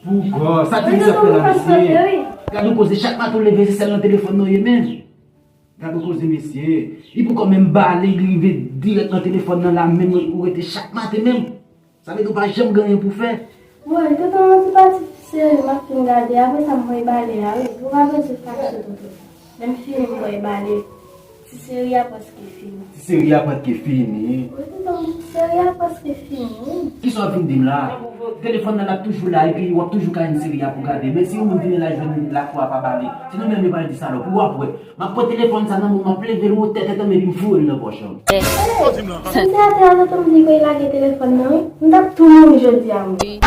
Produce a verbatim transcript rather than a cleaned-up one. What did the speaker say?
Poukò? Sa ki misye ap fè la, mesye? Gade yon koze, chak maten w leve, se sèl nan telefòn nan w ye menm. Gade yon koze, mesye. Li poukò menm bale, li rive dirèk nan telefòn nan la, menm ou rete chak maten menm. Sa vle di ou pa janm gen anyen pou fè. Bon, toutan yon ti pati seri m ap fin gade, apre sa m voye bale a, wi. Ou pa bezwen fache, tonton. Lè m fini, m voye bale. Ti seri a prèske fini. Ti seri a prèske fini. Wi, tonton, seri a prèske fini. Kisa w ap vin di m la? Telefòn nan ap toujou la, epi w ap toujou ka jwenn seri a pou gade. Men si yon moun vini la jwenn li, lakou a pa bale. Si nou menm yo pral di salòp, ou ap wè. M ap pran telefòn sa nan men w, m ap leve l wotè tèt an, epi m foure l nan pòch an. Misye atè a, tonton, m di ke l lage telefòn nan, wi. M t ap tou mouri jodi a, mwen.